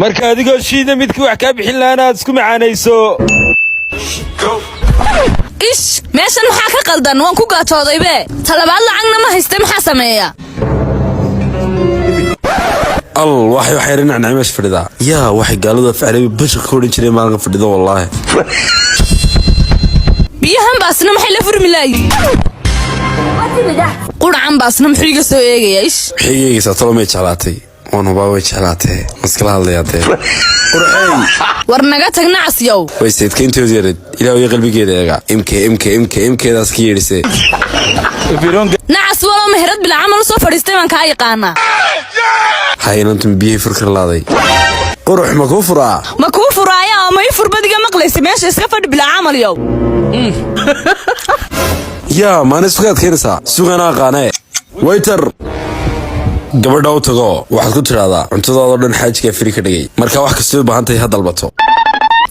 Marka adigoo shiida midkii wax kaa bixin lahaana aad isku macaanayso. Ish, meeshan maxaa ka qaldan? Waan ku gaajoodaybe. Talabaad, lacagna ma hayste, maxaa sameeya? Al waxay dhinacnacay meesha fadhidaa. Yaa, waxay gaaladu af Carabi bashaq ka odhan jireen maalinka fadhida, wallaahi. Biyahan baasna maxay la furmi laayi? Quracan baasna muxuu iga soo eegayaa? Ish. Maxay eegaysaa talo? May jeclaatay? Waan hubaa way jeclaatee. Maskala hadlayaa dee, qurxey. War naga tag, nacasyow. Way saydkayntood yareed. Ilaah iyo qalbigeeda eega. Imk imk imk imkeedaas ka yeedhisee. Nacas walow meherad bila camal usoo fadhiistay baan kaa yaqaanaa. Haynantum biyihii furkar laaday. Qurux, ma kuu furaa? Ma kuu furaaya oo ma ii furbadiga maqlaysa? Meesha iska fadhi, bila camal yow. Yaa, maana isku adkaynaysaa? Suuqana aqaanee. Waiter, gabadha u tago, waxaad ku tidhaahdaa cuntadaadoo dhan xaajigaa free ka dhigay, marka wax kastoo u baahan tahay ha dalbato.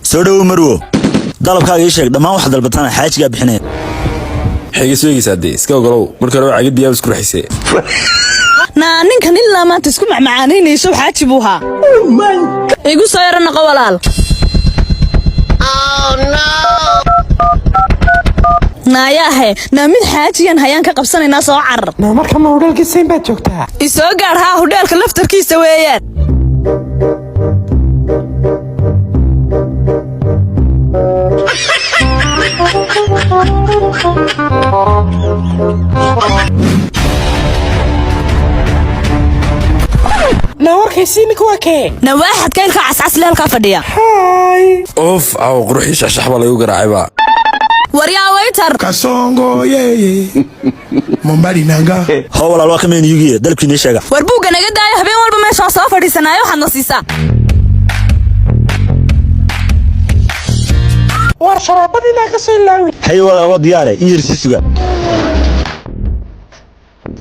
Soo dhowow, marwo. Dalabkaaga ii sheeg. Dhammaan waxaad dalbatana xaajigaa bixinaya. Maxay iga soo eegaysaa dee? Iska ogolow. Marka hore waa cagad biyaa isku raxisee. Naa, ninkan ilaa maanta isku macmacaanaynayso xaaji buu haa. Igu soo yaro noqo, walaal. Naayaahe, naa mid xaajiyan hayaan ka qabsanaynaa, soo carar. Naa, marka ma hudheelkii Sayn baad joogtaa? Isoo gaadh. Haa, hudheelka laftarkiisa weeyaan. Naa, warkaysii, ninka waa kee? Nawaaxadka ilka cascasle halkaa fadhiya. Haay. Of, caaw quruxii shaxshax baa lagu garaacayba. Waryaa waiter. Kasongo yeye mobali nanga. Hoo walaal, waa ka menu-giya. Dalabkiina ii sheega. War buugga naga daayo. Habeen walba meeshaa soo fadhiisanaayo, waxaad na siisaa. War sharaabadiinaa ka soo ilaawin. Haye walaal, waa diyaare, in yar sii suga.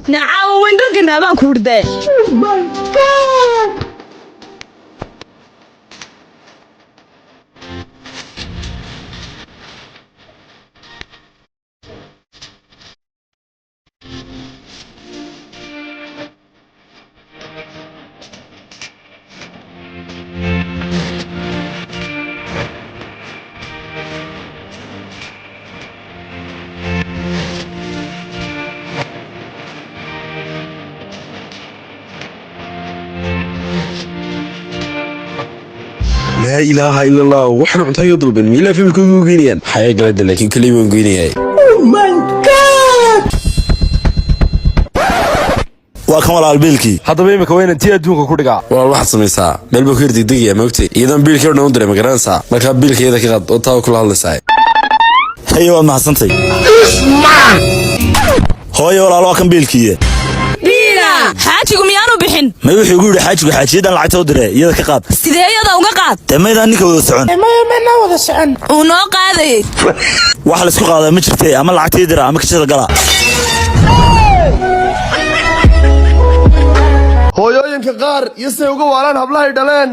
Nacaawo weyn dhargana baan ku hurdee. Laa ilaaha ila Allah! Waxaan cunto iga dalban miilaa family-kooga u geynayaan xaya galada, laakiin kaliya waan goynayaa. Waa kan walaal biilkii. Haddaba imika waa inaan tii adduunka ku dhigaa. Walaal, waxaad samaysaa, meel buu ku yar degdegaya, maogtay? Iyadoon biilkii o dhan u diray, ma garanaysaa? Markaa biilka iyada ka qad oo taa kula hadlaysaa. Haye, waad mahadsantay hooyo. Walaal, waa kan biilkiiye. Biila xaajigu miyaanu bixin? May, wuxuu igu yidhi xaajigu xaajiyadan lacagta u diree, iyada ka qaad. Sidee iyada uga qaad? Dee maydaan ninka wada socon? Maya, manaa wada socon. Uu noo qaadayay. Wax laysku qaadaa ma jirtee, ama lacagtii dira ama kashada gala. Hooyooyinka qaar iyo siday uga waalaan hablahay dhaleen.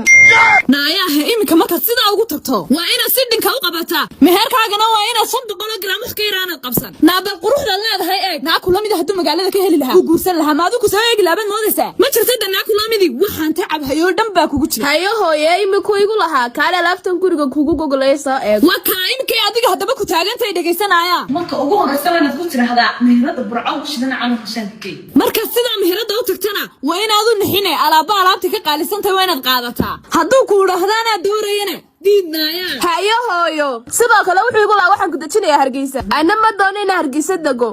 Naayaha, iminka markaad sidaa ugu tagto waa inaad si dhinka u qabataa. Meherkaagana waa inaad 500 gram wax ka yar aanaad qabsan. Naa, bal quruxdaad leedahay eeg. Naa kula midi hadduu magaalada ka heli lahaa wuu guursan lahaa. Ma adigu soo eegi laabaad moodaysaa? Ma jirta da naa kula midi. Waxaan tacab hayoo dhan baa kugu jira. Hayo hooye, iminku igu lahaa kaale alaabtan guriga kugu gogolaya, soo eeg. Waa kaa iminkay adiga haddaba ku taagantay dhegaysanaya. Marka ugu horreysa waa inaad ku tiraahdaa meherada Burco ugu shidan camalka shaanka. Marka sidaa meherada u tagtana waa inaad u nixine alaaba alaabta ka qaalisantahay waa inaad qaadataa. Hadduu ku idhaahdaanaa doorayana diidnaaya. Hayo hooyo, sidoo kale wuxuu igu lahaa waxaan ku dejinayaa Hargeysa. Anna ma doono inaan Hargeysa dego.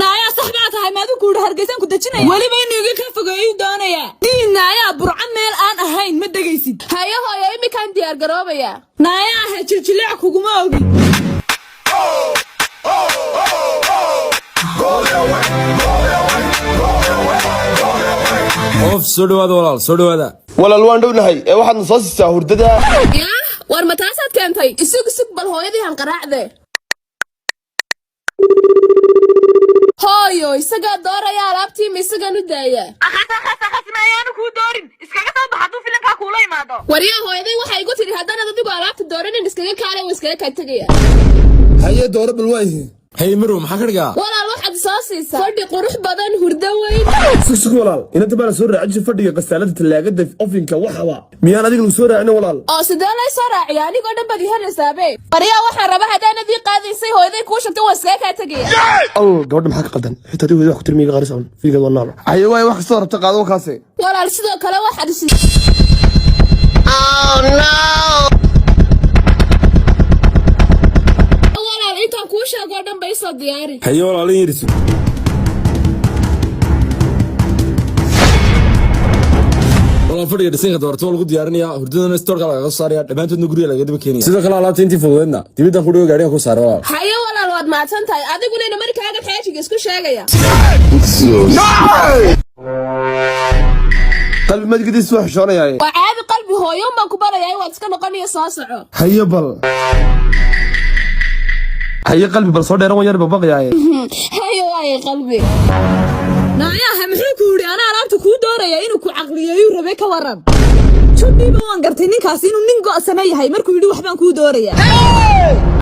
Naayaa, sax baa tahay. Maadu ku idhi Hargeysaan ku dejinaya? Weliba inuu iga ka fogeeyuu doonayaa. Diidnaayaa, Burco meel aan ahayn ma degaysid. Hayo hooyo, iminkaan diyaar garoobayaa. Naayaa ahe, jiljileec kuguma ogi. Qof soo dhawaada walaal, soo dhawaada. Walaal, waan dhownahay ee waxaadna soo siisaa hurdada. Yaah, war ma taasaad keentay? Isug, isug, bal hooyadii hanqaraacde. Hooyo, isagaa dooraya alaabtii, ma isagaan u daaya? Ayaanu kuu doorin, iskaga soo bax hadduu filankaa kuula imaado. Waryaa, hooyaday waxay igu tidhi haddaanad adigu alaabta dooranin iskaga kaale, wa iskaga kaa tegaya. Haye, dooro bal waayihi. Hay marow, maxaa ka dhigaa? Walaal, waxaad soo siisa fadhi qurux badan, hurdo weyn. Sug, walaal, inanta baa la soo raacin fadhiga, qasaalada, talaagada, oven-ka, waxaba miyaan adiga lagu soo raacin, walaal? Oo sidee lay soo raaciya? Anigoo dhan baad ihelaysaabee. Baryaa, waxaan raba haddaanad ii qaadaysay, hooyaday kuu shagtay, waan iskaga kaa tegaya. Al, gabadha maxaa ka qaldan? Xitaa adigu hooyada wax ku tirmiga qaris on fiigeed waa nooc. Haye, waay, wax kastoo rabta qaado kaase. Walaal, sidoo kale waxaad isi Oh no! Walaal, intaan kuu sheegoo dhan ba isoo diyaari. Haye walaalin, yarisu. Walaal, fadhiga dhisanka doorto waa lagu diyaarinayaa, hurdadana stoorka lagaga soo saaraya, dhammaantoodna guriga lagaga daba keenaya. Sidoo kale alaabta intii fududeedna dibaddan ku dhigo, gaariga ku saara, walaal. Haye walaal, waad mahadsan tahay. Adiguna ina markaaga xaajiga isku sheegaya. Qalbi, madgadiis waa xishoonayaa. Waa caadi qalbi, hooyo baan ku barayaa, waad iska noqonaya, soo soco. Haye bal, haye qalbi, bal soo dheeran, waan yar babaqayaaye. Haye waaye qalbi. Naayaha, muxuu ku yidhi? Anaa alaabta kuu dooraya inuu ku caqliyeeyuu rabay. Ka waran judhiiba? Waan gartay ninkaasi inuu nin go'sana yahay markuu yidhi waxbaan kuu dooraya.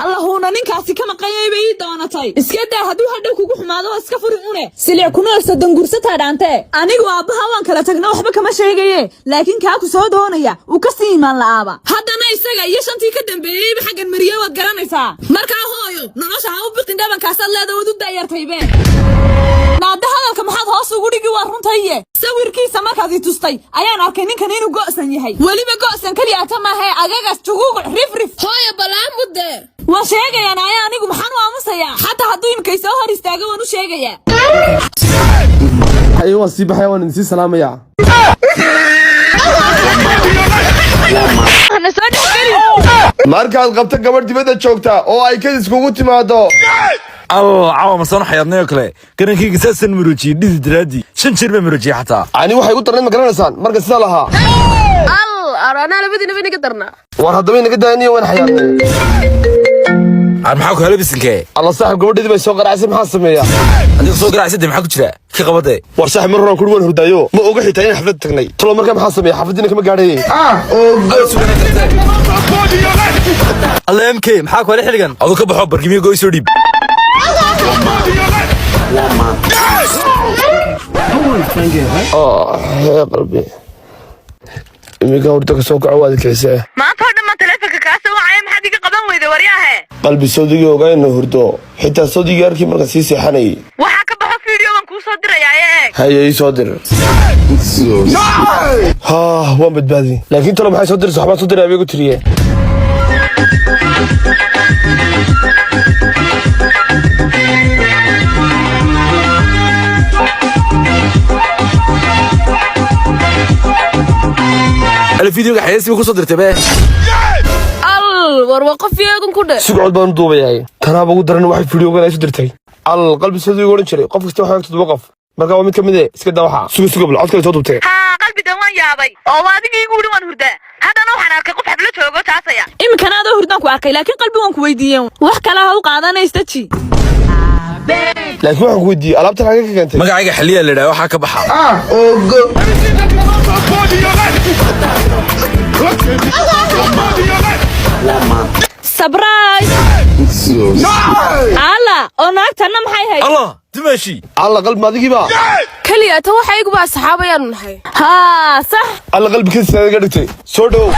Allahuuna ninkaasi ka maqanyay bay ii doonatay. Iska daa, hadduu hadhow kugu xumaado oo iska furi une silic ku nool soddon gursataa dhaantee. Anigu aabbaha waan kala tagna, waxba kama sheegaye, laakiin kaa ku soo doonaya uu ka sii imaan la'aaba. Haddana isaga iyo shantii ka dambeeyeyba xaggan mariye, waad garanaysaa. Markaa hooyo, nolosha ha u biqin, dhabankaasaad leeda, waad u da'yartaybe. Naada, hadalka maxaad hoos ugu dhigi? Waa runtaye. Sawirkiisa markaad i tustay ayaan arkay ninkan inuu go'san yahay. Weliba go'san keliyaata maahae, agagas, juguguc, rifrif. Hooyo, balaan mudde. Waan sheegayaa naaya, anigu maxaan u aamusayaa? Xataa hadduu imikay soo hor istaago, waan u sheegayaa. Haye, waan sii baxaya, waan idin sii salaamayaa. Hana soo dhexgelin. Markaad qabto gabadh dibadda joogta oo ay kadis kugu timaado. Al caawa masaan xayaadnay oo kale, garankayga saasan maroojiyey dhidi daraadii, shan jeer baa maroojiyey xataa. Ani waxay u darnayd, ma garanaysaan marka sidaa lahaa? Al anaa labadiinaba inaga darnaa. War haddaba inaga daayaniyo, waan xayaadnay. Ar maxaa ku helay bisinkee? Alla saaxib, gabadheedii bay soo qaracsay, maxaa sameeyaa? Adiga soo garacsade, maxaa ku jira ka qabade? War saaxib, mar horaan kuri waan hurdaayo, ma oga xitaa inaan xaflad tagnay. Talo markaa maxaa sameeya? Xafladiina kama gaadhayay. Alla MK, maxaa ku helay xilligan? Aduu ka baxo barkimiyo goy soo dhiib. Hee qalbi, iminka hurda ka soo kaco, waad kicisee. Maanta oo dhan baan taleefonka kaa soo wacaya, maxaad iga qaban weyday, waryaahe? Qalbi, sawdigii ogaayna hurdo, xitaa sawdigii arkii marka sii seexanayay. Waxaa ka baxo video baan kuu soo dirayaa ee eeg. Haye, ii soo dir. Haa, waan badbaadi, laakiin talo maxay soo diraysa? Waxbaan soo diray abigu tiriye. Ala videoga xayeysiga ku soo dirtay be. Al war waa qof yeegan ku dhe. Sugcod baan u duubayahay, tanaaba ugu daran, waxay fiidiyoogan ay isu dirtay. Al qalbi, sawdigii odhan jiray qof kasta waxaa toddoba qof, marka waa mid ka mid e, iska daa waxa. Suga, suga, bal cod kale soo duubtee. Haa qalbidan, waan yaabay oo waa adiga igu yidhi waan hurdaa, haddana waxaan arkay qof xaflo joogo taasaya. Iminkana adoo hurdaan ku arkay, laakiin qalbi waan ku weydiiyeen, wax kale ha u qaadanaystaji. Laakiin waxaan ku weydiiyey, alaabtan xagee ka keentay? Magacayga xiliyaa la idhaha, waxaa ka baxa. Ogo. Surprise! Alla, oo naagtanna maxay hayd? Allah, dimaashi. Alla qalbi, ma adigiiba? Keliya ta waxa iguba asxaab ayaanu nahay. Haa, sax. Alla qalbi, kadis ga dhigtay, soo dhowow.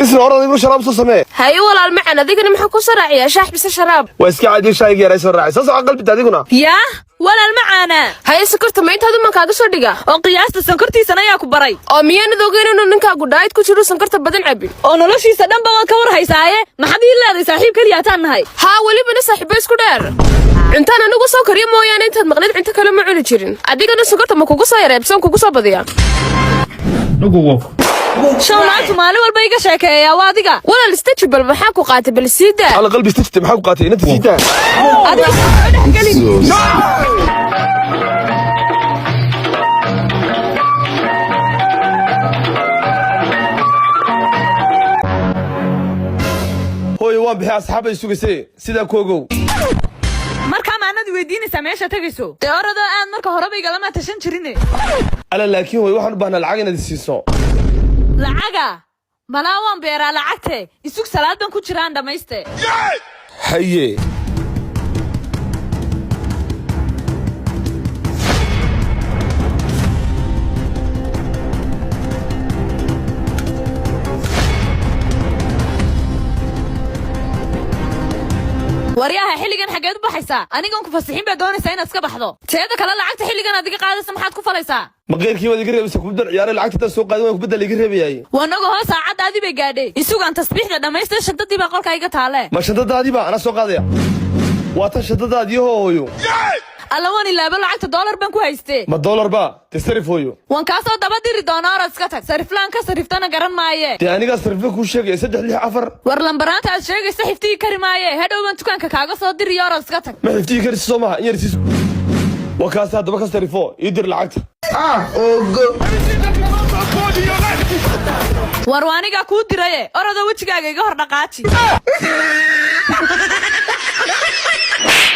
Isna hor adigu sharaab soo samee. Haye walaal macan, adigana maxaa ku soo raaciyaa, shaax bise sharaab? Waa iska caadiyo, shaayga yaray soo raacay. Soo soco qalbita, adiguna. Yaa walaal macaana. Haye, sokorta ma intaadu man kaaga soo dhiga? Oo qiyaasta sonkortiisana ayaa ku baray? Oo miyaanad ogeyn inuu ninkaagu diet ku jiro, sonkorta badan cabin? Oo noloshiisa dhanba waad ka war haysaaye, maxaad ii leedahay? Saaxiib keliyaataan nahay. Haa, welibana saaxiibo isku dheer. Cuntaan anigu soo kariyo mooyaane, intaad maqnayd cunto kale ma cuni jirin. Adigana sonkorta ma kugu soo yareebsan, kugu soo badiya? Shan naagtu maalin walba iga sheekeeyaa waa adiga. Walaal istaji, bal maxaa ku qaatay? Bal sii daa. Alla qalbi, istajite, maxaa ku qaatay? Inanta siitaa. Adiga soo dhexgelin. Hooyo, waan bixi, asxaab ay sugaysay, sidaa ku ogow. Markaa maanad weydiinaysaa meesha tegayso? Dee oradoo aad marka horeba igalama tashan jirine. Alla laakiin hooyo, waxaan u baahnaa lacag inaad isiiso. Lacaga malaa waan beeraa lacagte. Isug, salaad ban ku jiraan dhammayste. Haye. Waryaha, xilligan xageed u baxaysaa? Anigoon ku fasixin baa doonaysaa inaad iska baxdo? Teeda kale, lacagta xilligan aad iga qaadaysa maxaad ku falaysaa? Ma qeyrkii baad iga reebaysa? Kubaddan ciyaaray, lacagta intaan soo qaadin waan kubadda la iga reebayay. Wanaga hoo, saacaddaadii bay gaadhay. Isugaan tasbiixda dhammaystay, shantadii baa qolka iga taale. Ma shantadaadii ba anaa soo qaadaya? Waa tan shantadaadii, hooyo. Alla, waan ilaabo, lacagta doolar baan ku haystee. Ma doolar ba? Dee sarif, hooyo. Waan kaa soo daba diri doonaa, orod iska tag. Sariflaan ka sariftana garan maaye. Dee anigaa sarifle kuu sheegaya, 3 6 4. War lambaraanta aad sheegaysa xiftigii kari maaye, hadhow baan dukaanka kaaga soo diriyo, orod iska tag. Ma xiftiyi karisi soo maha? In yar siis waa kaasi. Haddaba ka sarifo, ii dir lacagta. War waa anigaa kuu diraye, orodoo wejigaaga iga hor dhaqaaji.